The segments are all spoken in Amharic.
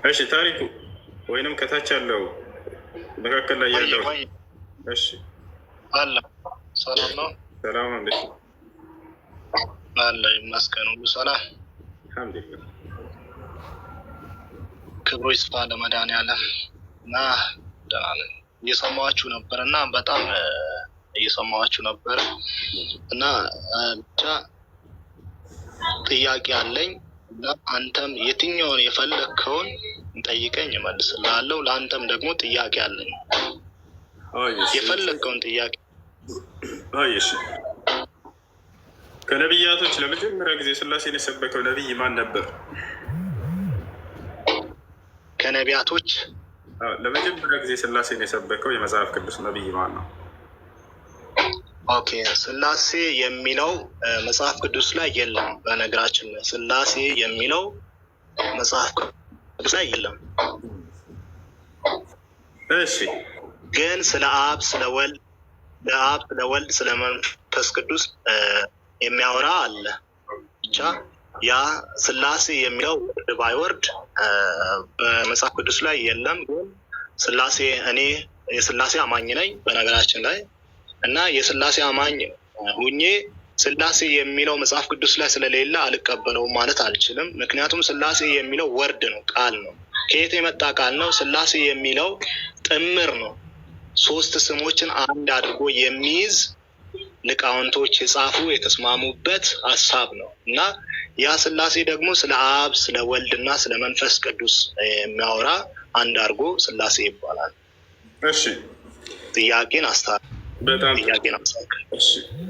እሺ ታሪኩ ወይንም ከታች ያለው መካከል ላይ ያለው። እሺ። አለ፣ ሰላም ነው። ሰላም ነው። እንዴት ነው? አለ ይመስገን፣ ሁሉ ሰላም። አልሐምዱሊላህ። ክብሩ ይስፋ ለመድኃኒዓለም እና ደህና ነን። እየሰማኋችሁ ነበር እና በጣም እየሰማኋችሁ ነበር እና ብቻ ጥያቄ አለኝ እና አንተም የትኛውን የፈለግከውን ጠይቀኝ እመልስልሃለሁ። ለአንተም ደግሞ ጥያቄ አለኝ። የፈለግከውን ጥያቄ። እሺ፣ ከነቢያቶች ለመጀመሪያ ጊዜ ስላሴን የሰበከው ነቢይ ማን ነበር? ከነቢያቶች ለመጀመሪያ ጊዜ ስላሴን የሰበከው የመጽሐፍ ቅዱስ ነቢይ ማን ነው? Okay፣ ስላሴ የሚለው መጽሐፍ ቅዱስ ላይ የለም። በነገራችን ላይ ስላሴ የሚለው መጽሐፍ ቅዱስ ላይ የለም። እሺ። ግን ስለ አብ፣ ስለ ወልድ፣ ለአብ፣ ስለ ወልድ፣ ስለ መንፈስ ቅዱስ የሚያወራ አለ። ብቻ ያ ስላሴ የሚለው word by word በመጽሐፍ ቅዱስ ላይ የለም። ግን ስላሴ፣ እኔ የስላሴ አማኝ ነኝ በነገራችን ላይ፣ እና የስላሴ አማኝ ሁኜ ስላሴ የሚለው መጽሐፍ ቅዱስ ላይ ስለሌለ አልቀበለውም ማለት አልችልም። ምክንያቱም ስላሴ የሚለው word ነው፣ ቃል ነው። ከየት የመጣ ቃል ነው? ስላሴ የሚለው ጥምር ነው። ሶስት ስሞችን አንድ አድርጎ የሚይዝ ሊቃውንቶች የጻፉ የተስማሙበት ሀሳብ ነው እና ያ ስላሴ ደግሞ ስለ አብ፣ ስለ ወልድ እና ስለ መንፈስ ቅዱስ የሚያወራ አንድ አድርጎ ስላሴ ይባላል። እሺ። ጥያቄን አስታ በጣም ጥያቄን አስተካክል። እሺ።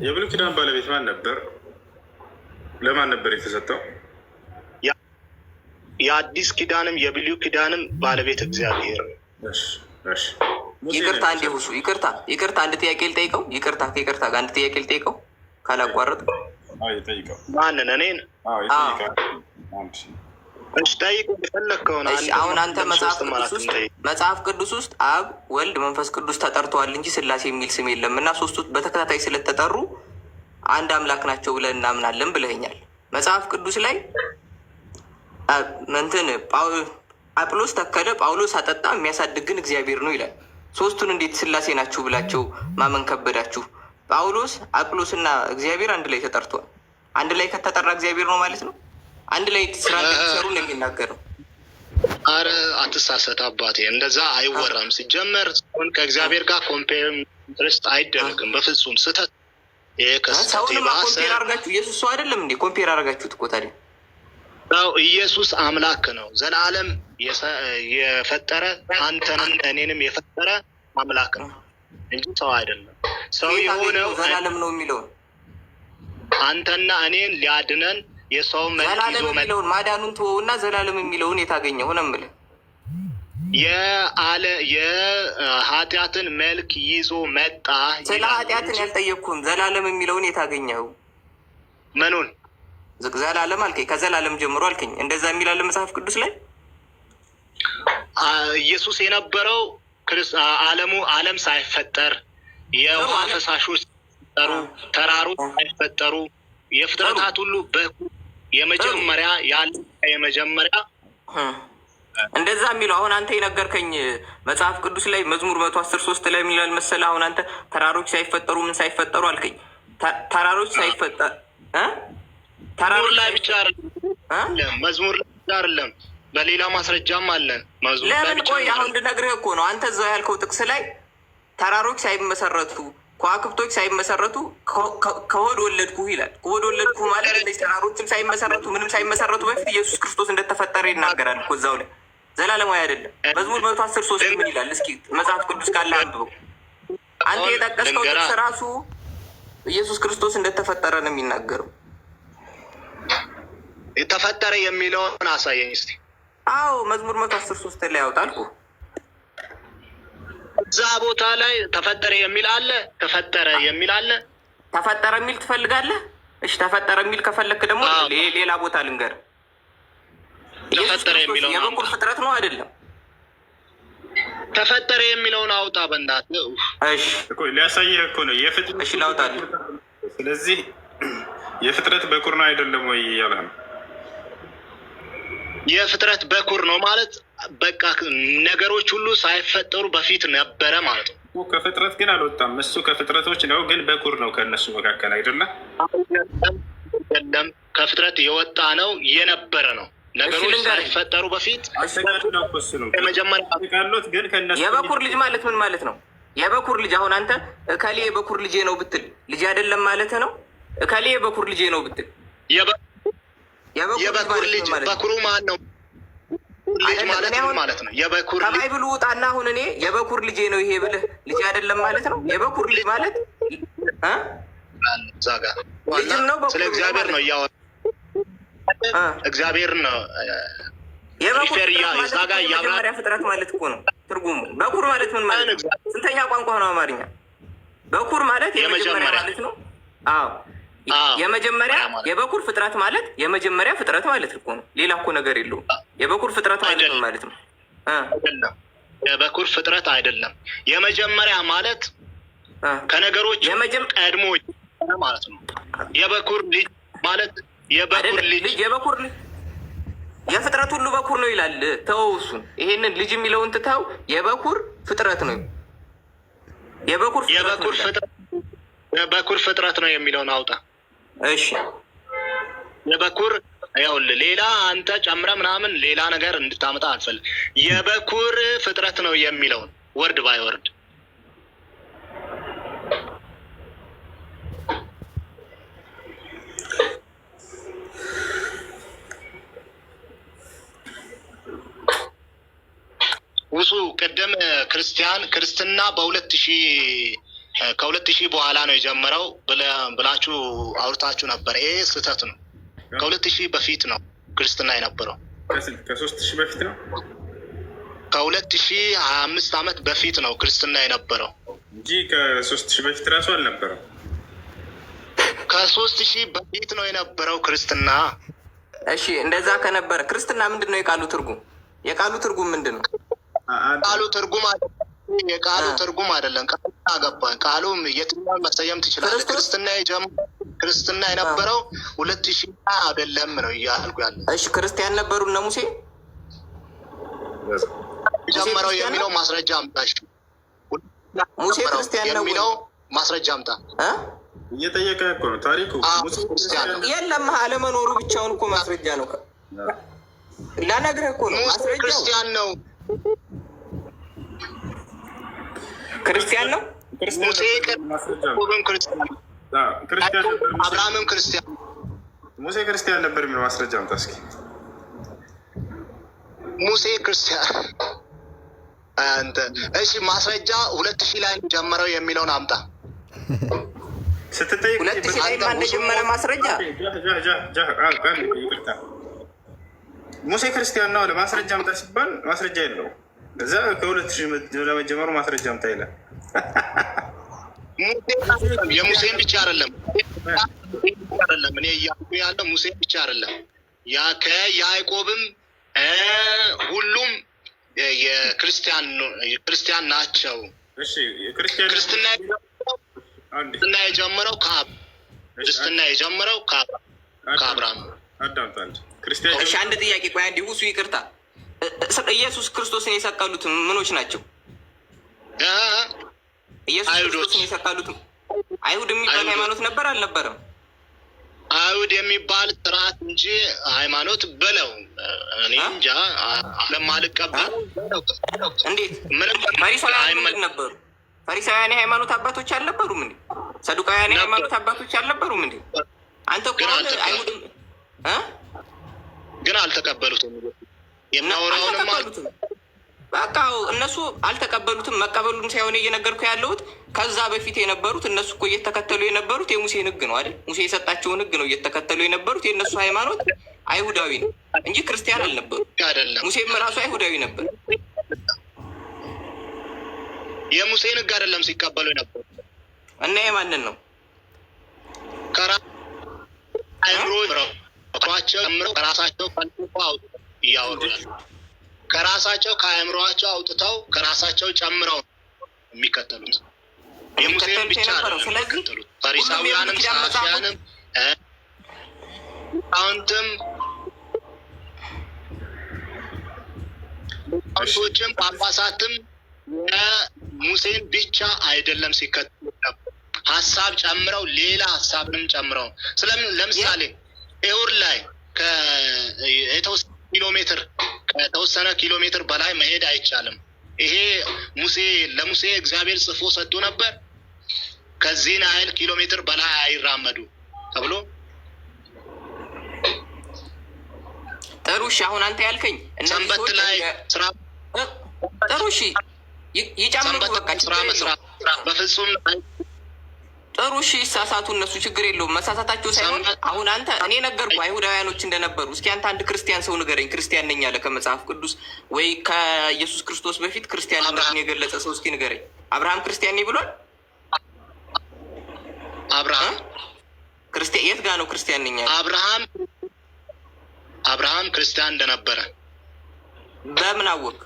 የብሉይ ኪዳን ባለቤት ማን ነበር? ለማን ነበር የተሰጠው? የአዲስ ኪዳንም የብሉይ ኪዳንም ባለቤት እግዚአብሔር ነው። እሺ። ሙሴ ይቅርታ ነው አንዴ ሁሱ፣ ይቅርታ ይቅርታ፣ አንድ ጥያቄ ልጠይቀው። ይቅርታ፣ ከይቅርታ ጋር አንድ ጥያቄ ልጠይቀው ካላቋረጥ። አዎ፣ ይጠይቀው። ማንን? እኔን? አዎ፣ ይጠይቃል። አንድ እሺ፣ ጠይቅ የፈለግከውን። እሺ። አንድ አሁን አንተ መጽሐፍ ሶስትም ቅዱስ አራትም ውስጥ ጠይቅ። መጽሐፍ ቅዱስ ውስጥ አብ፣ ወልድ፣ መንፈስ ቅዱስ ተጠርተዋል እንጂ ስላሴ የሚል ስም የለም እና ሶስቱ በተከታታይ ስለተጠሩ አንድ አምላክ ናቸው ብለን እናምናለን ብለኸኛል። መጽሐፍ ቅዱስ ላይ እንትን አጵሎስ ተከለ፣ ጳውሎስ አጠጣ፣ የሚያሳድግ ግን እግዚአብሔር ነው ይላል። ሶስቱን እንዴት ስላሴ ናችሁ ብላቸው ማመን ከበዳችሁ? ጳውሎስ፣ አጵሎስና እግዚአብሔር አንድ ላይ ተጠርቷል። አንድ ላይ ከተጠራ እግዚአብሔር ነው ማለት ነው። አንድ ላይ ስራ እንደሚሰሩ ነው የሚናገረው። አረ አትሳሰት አባቴ፣ እንደዛ አይወራም። ሲጀመር ሰውን ከእግዚአብሔር ጋር compare contrast አይደረግም በፍጹም ስህተት። ይሄ ከስህተት ሰውንማ የባሰ compare አድርጋችሁ፣ ኢየሱስ ሰው አይደለም እንዴ? Compare አድርጋችሁት እኮ ታዲያ። ነው። ኢየሱስ አምላክ ነው። ዘላለም የፈጠረ፣ አንተንም እኔንም የፈጠረ አምላክ ነው እንጂ ሰው አይደለም። ሰው ከየት የሆነው አገኘው ዘላለም ነው የሚለውን? አንተና እኔን ሊያድነን የሰው መልክ ዘላለም ይዞ መጣ። የሚለውን ማዳኑን ተወውና ዘላለም የሚለውን የታገኘው ነው የምልህ። የአለ የኃጢአትን መልክ ይዞ መጣ ስለ ይላል ኃጢአትን እንጂ ያልጠየቅኩህም፣ ዘላለም የሚለውን የታገኘው? ምኑን? ዘላለም አልከኝ፣ ከዘላለም ጀምሮ አልከኝ። እንደዛ የሚል አለ መጽሐፍ ቅዱስ ላይ? ኢየሱስ የነበረው ዓለሙ ዓለም ሳይፈጠር፣ የውሃ ፈሳሾች ሳይፈጠሩ፣ ተራሮች ሳይፈጠሩ፣ የፍጥረታት ሁሉ በኩር፣ የመጀመሪያ ያለ የመጀመሪያ። እንደዛ የሚለው አሁን አንተ የነገርከኝ መጽሐፍ ቅዱስ ላይ መዝሙር 110:3 ላይ ምን ይላል መሰለህ? አሁን አንተ ተራሮች ሳይፈጠሩ ምን ሳይፈጠሩ አልከኝ። ተራሮች ሳይፈጠር እ መዝሙር ተራሮች ላይ ብቻ አይደለም፣ መዝሙር ላይ ብቻ አይደለም፣ በሌላ ማስረጃም አለን። መዝሙር ላይ ለምን ብቻ ቆይ፣ አሁን አይደለም። እንድነግርህ እኮ ነው። አንተ እዛው ያልከው ጥቅስ ላይ ተራሮች ሳይመሰረቱ፣ ከዋክብቶች ሳይመሰረቱ ከሆድ ወለድኩህ ይላል። ከሆድ ወለድኩህ ማለት እነዚህ ተራሮችም ሳይመሰረቱ ምንም ሳይመሰረቱ በፊት ኢየሱስ ክርስቶስ እንደተፈጠረ ይናገራል እኮ እዛው ላይ። ዘላለማዊ አይደለም። መዝሙር 110:3 ምን ይላል? እስኪ መጽሐፍ ቅዱስ ካለ አንብበው። አንተ የጠቀስከው ልንገራ ጥቅስ ራሱ ኢየሱስ ክርስቶስ እንደተፈጠረ ነው የሚናገረው። የተፈጠረ የሚለውን አሳየኝ እስቲ። አዎ፣ መዝሙር 110:3 ላይ ያወጣል አልኩህ። እዛ ቦታ ላይ ተፈጠረ የሚል አለ። ተፈጠረ የሚል አለ። ተፈጠረ የሚል ትፈልጋለህ? እሺ፣ ተፈጠረ የሚል ከፈለክ ደግሞ አዎ። ሌላ ቦታ ልንገር። ኢየሱስ ተፈጠረ ክርስቶስ የሚለውን የበኩር አውጣ። ፍጥረት ነው አይደለም? ተፈጠረ የሚለውን አውጣ በእናትህ። እሺ። እኮ ሊያሳይህ እኮ ነው የፍጥረት እሺ፣ ላውጣልህ። ስለዚህ የፍጥረት በኩር ነው አይደለም ወይ እያለ ነው። የፍጥረት በኩር ነው ማለት በቃ ነገሮች ሁሉ ሳይፈጠሩ በፊት ነበረ ማለት ነው። ከፍጥረት ግን አልወጣም። እሱ ከፍጥረቶች ነው፣ ግን በኩር ነው ከእነሱ መካከል አይደለም። አይደለም፣ ከፍጥረት የወጣ ነው፣ የነበረ ነው። ነገሮች ሳይፈጠሩ በፊት ግን ከእነሱ የበኩር ልጅ ማለት ምን ማለት ነው? የበኩር ልጅ አሁን አንተ እከሌ የበኩር ልጄ ነው ብትል ልጅ አይደለም ማለት ነው። እከሌ የበኩር ልጄ ነው ብትል የበኩር ልጅ በኩሩ ማን ነው? ልጅ ማለት ምን ማለት ነው? የበኩር ከ Bible ኡ ውጣና አሁን እኔ የበኩር ልጄ ነው ይሄ ብልህ ልጅ አይደለም ማለት ነው። የበኩር ልጅ ማለት ልጅም ነው። ስለ እግዚአብሔር ነው እያወራ እግዚአብሔር ነው። የመጀመሪያ ፍጥረት ማለት እኮ ነው ትርጉሙ። በኩር ማለት ምን ማለት ነው? ስንተኛ ቋንቋ ነው አማርኛ? በኩር ማለት የመጀመሪያ ማለት ነው። አዎ የመጀመሪያ የበኩር ፍጥረት ማለት የመጀመሪያ ፍጥረት ማለት እኮ ነው። ሌላ እኮ ነገር የለውም። የበኩር ፍጥረት ማለት ምን ማለት ነው? የበኩር ፍጥረት አይደለም። የመጀመሪያ ማለት ከነገሮች ቀድሞ ማለት ነው። የበኩር ልጅ ማለት የበኩር ልጅ የበኩር ልጅ የፍጥረት ሁሉ በኩር ነው ይላል። ተወው እሱን። ይሄንን ልጅ የሚለውን ትተው የበኩር ፍጥረት ነው። የበኩር የበኩር ፍጥረት ነው የሚለውን አውጣ። እሺ የበኩር ይኸውልህ፣ ሌላ አንተ ጨምረ ምናምን ሌላ ነገር እንድታመጣ አልፈልግም። የበኩር ፍጥረት ነው የሚለውን word by word ውሱ ቅድም ክርስቲያን ክርስትና ከ2000 በኋላ ነው የጀመረው ብላችሁ አውርታችሁ ነበር። ይሄ ስህተት ነው። ከ2000 በፊት ነው ክርስትና የነበረው። ከ3000 በፊት ነው። ከ2025 ዓመት በፊት ነው ክርስትና የነበረው እንጂ ከ3000 በፊት ራሱ አልነበረም። ከ3000 በፊት ነው የነበረው ክርስትና። እሺ እንደዛ ከነበረ ክርስትና ምንድን ነው የቃሉ ትርጉም? የቃሉ ትርጉም ምንድን ነው? ቃሉ ትርጉም የቃሉ ትርጉም አይደለም። ቃሉ አገባኝ። ቃሉ የትኛውን መሰየም ትችላለህ። ክርስትና የነበረው 2000 አይደለም ነው እያልኩ ያለ። እሺ ክርስቲያን ነበሩ እነ ሙሴ ጀመረው የሚለው ማስረጃ አምጣ። ሙሴ ክርስቲያን ነው የሚለው ማስረጃ አምጣ። እየጠየቀ እኮ ነው ታሪኩ። የለም አለመኖሩ ብቻውን እኮ ማስረጃ ነው። ላነግርህ እኮ ነው ማስረጃው። ክርስቲያን ነው ክርስቲያን ነው። ሙሴ ክርስቲያን፣ አብርሃምም ክርስቲያን፣ ሙሴ ክርስቲያን ነበር የሚለው ማስረጃ አምጣ እስኪ። ሙሴ ክርስቲያን አንተ። እሺ ማስረጃ 2000 ላይ ጀመረው የሚለውን አምጣ። ስትጠይቅ 2000 ላይ ማን ጀመረ? ማስረጃ ይቅርታ፣ ሙሴ ክርስቲያን ነው አለ። ማስረጃ አምጣ ሲባል ማስረጃ የለውም። እዛ ከ2000 ለመጀመሩ ማስረጃ አምጣ ይላል። የሙሴን ብቻ አይደለም አይደለም እኔ እያልኩ ያለው ሙሴን ብቻ አይደለም፣ ያ ከያዕቆብም ሁሉም የክርስቲያን ናቸው። ክርስትና የጀመረው ክርስትና የጀመረው ከአብርሃም። እሺ አንድ ጥያቄ ቆይ፣ አንዴ ውሱ ይቅርታ። ኢየሱስ ክርስቶስን የሰቀሉት ምኖች ናቸው? ኢየሱስ ክርስቶስን የሰቀሉት አይሁድ የሚባል ሃይማኖት ነበር አልነበረም? አይሁድ የሚባል ስርዓት እንጂ ሃይማኖት በለው እኔ እንጃ ለማልቀበል። እንዴት ፈሪሳውያን ምንድን ነበሩ? ፈሪሳውያን የሃይማኖት አባቶች አልነበሩም እንዴ? ሰዱቃውያን የሃይማኖት አባቶች አልነበሩም እንዴ? አንተ እኮ አይሁድ ግን አልተቀበሉትም። የሚያወራውንም በቃ እነሱ አልተቀበሉትም። መቀበሉን ሳይሆን እየነገርኩ ያለሁት ከዛ በፊት የነበሩት እነሱ እኮ እየተከተሉ የነበሩት የሙሴን ሕግ ነው አይደል? ሙሴ የሰጣቸውን ሕግ ነው እየተከተሉ የነበሩት። የእነሱ ሃይማኖት አይሁዳዊ ነው እንጂ ክርስቲያን አልነበሩ። ሙሴም ራሱ አይሁዳዊ ነበር። የሙሴን ሕግ አይደለም ሲቀበሉ የነበሩ እና የማንን ነው? ከራሳቸው እያወሩ ከራሳቸው ከአእምሯቸው አውጥተው ከራሳቸው ጨምረው የሚከተሉት የሙሴን ብቻ የሚከተሉት። ፈሪሳውያንም ጸሐፊያንም ሊቃውንትም ሊቃውንቶችም ጳጳሳትም ሙሴን ብቻ አይደለም ሲከተሉ ነበር። ሀሳብ ጨምረው ሌላ ሀሳብንም ጨምረው ስለምን ለምሳሌ ኤውር ላይ የተወሰነ ኪሎ ሜትር ከተወሰነ ኪሎ ሜትር በላይ መሄድ አይቻልም። ይሄ ሙሴ ለሙሴ እግዚአብሔር ጽፎ ሰጥቶ ነበር። ከዚህን ያህል ኪሎ ሜትር በላይ አይራመዱ ተብሎ። ጥሩ እሺ፣ አሁን አንተ ያልከኝ እነዚህ ሰንበት ሰዎች ላይ ስራ ጥሩ እሺ፣ ይጨምሩ ሰንበት በቃ ስራ ችግር የለውም። መስራት በፍጹም ጥሩ እሺ፣ ይሳሳቱ እነሱ ችግር የለውም። መሳሳታቸው ሳይሆን ሰንበት አሁን አንተ እኔ ነገርኩህ አይሁዳውያኖች እንደነበሩ። እስኪ አንተ አንድ ክርስቲያን ሰው ንገረኝ፣ ክርስቲያን ነኝ ያለ ከመጽሐፍ ቅዱስ ወይ ከኢየሱስ ክርስቶስ በፊት ክርስቲያንነቱን አብርሃም የገለጸ ሰው እስኪ ንገረኝ። አብርሃም ክርስቲያን ነኝ ብሏል? አብርሃም ክርስቲያን የት ጋ ነው ክርስቲያን ነኝ ያለ? አብርሃም ክርስቲያን እንደነበረ። በምን አወቅ?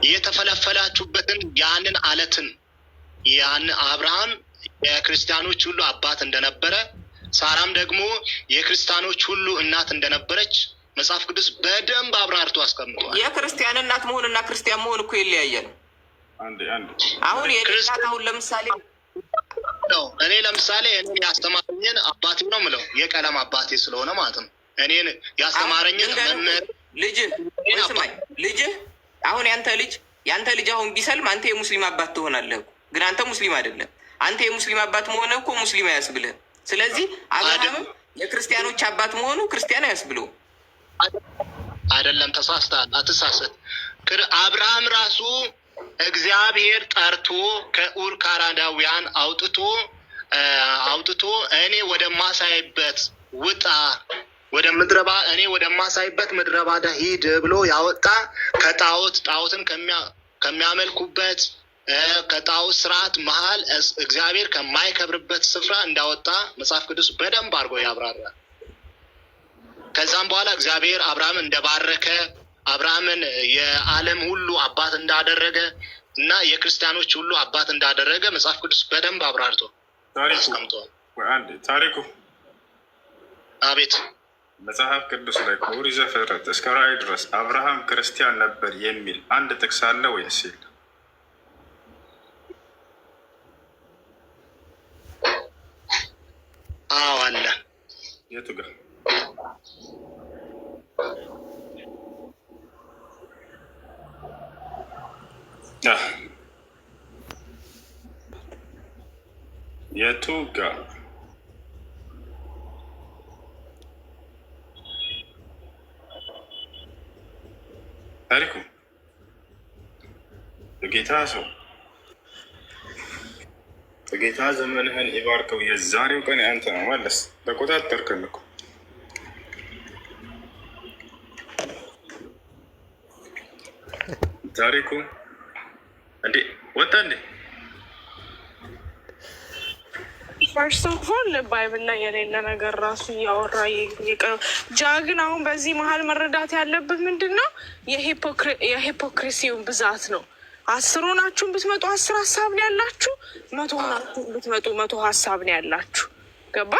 የተፈለፈላችሁበትን ያንን አለትን ያን አብርሃም የክርስቲያኖች ሁሉ አባት እንደነበረ፣ ሳራም ደግሞ የክርስቲያኖች ሁሉ እናት እንደነበረች መጽሐፍ ቅዱስ በደንብ አብራርቶ አስቀምጧል። የክርስቲያን እናት መሆንና ክርስቲያን መሆን እኮ ይለያያል። አንዴ አንዴ አሁን የኔ እናት ክርስቲያን አሁን ለምሳሌ ነው። እኔ ለምሳሌ እኔን ያስተማረኝን አባቴ ነው ምለው፣ የቀለም አባቴ ስለሆነ ማለት ነው። እኔን አሁን ያስተማረኝን ልንገርህ እኮ መምህር ልጅህ ወይ ስማኝ፣ ልጅህ አሁን ያንተ ልጅ አሁን ቢሰልም አንተ የሙስሊም አባት ትሆናለህ እኮ፣ ግን አንተ ሙስሊም አይደለም። አንተ የሙስሊም አባት መሆንህ እኮ ሙስሊም አያስብልህም። ስለዚህ አብርሃምም የክርስቲያኖች አባት መሆኑ ክርስቲያን አያስብለውም። አይደለም፣ ተሳስተሃል። አትሳሰት። አብርሃም ራሱ እግዚአብሔር ጠርቶ ከኡር ካራዳውያን አውጥቶ እኔ ወደማሳይበት ውጣ፣ ወደ ምድረ እኔ ወደማሳይበት ምድረ በዳ ሂድ ብሎ ያወጣ፣ ከጣዖት ጣዖትን ከሚያመልኩበት ከጣዖት ስርዓት መሀል እግዚአብሔር ከማይከብርበት ስፍራ እንዳወጣ መጽሐፍ ቅዱስ በደንብ አድርጎ ያብራራል። ከዛም በኋላ እግዚአብሔር አብርሃምን እንደባረከ፣ አብርሃምን የዓለም ሁሉ አባት እንዳደረገ እና የክርስቲያኖች ሁሉ አባት እንዳደረገ መጽሐፍ ቅዱስ በደንብ አብራርቶ ታሪኩ አስቀምጠዋል። አንዴ ታሪኩ። አቤት። መጽሐፍ ቅዱስ ላይ ከኦሪት ዘፍጥረት እስከ ራዕይ ድረስ አብርሃም ክርስቲያን ነበር የሚል አንድ ጥቅስ አለ ወይስ የለም? አዎ አለ። የቱ ጋር? የቱ ጋር? ታሪኩ፣ በጌታ ሰው፣ በጌታ ዘመንህን ይባርከው። የዛሬው ቀን ያንተ ነው። መለስ ተቆጣጠርከን እኮ። ታሪኩ እንዴ፣ ወጣ እንዴ? First of all Bible ላይ የሌለ ነገር ራሱ እያወራ ጃ ግን አሁን በዚህ መሀል መረዳት ያለብህ ምንድን ነው? የ hypocrisy ውን ብዛት ነው። 10 ሆናችሁን ብትመጡ 10 ሀሳብ ነው ያላችሁ፣ 100 ሆናችሁን ብትመጡ 100 ሀሳብ ነው ያላችሁ። ገባ?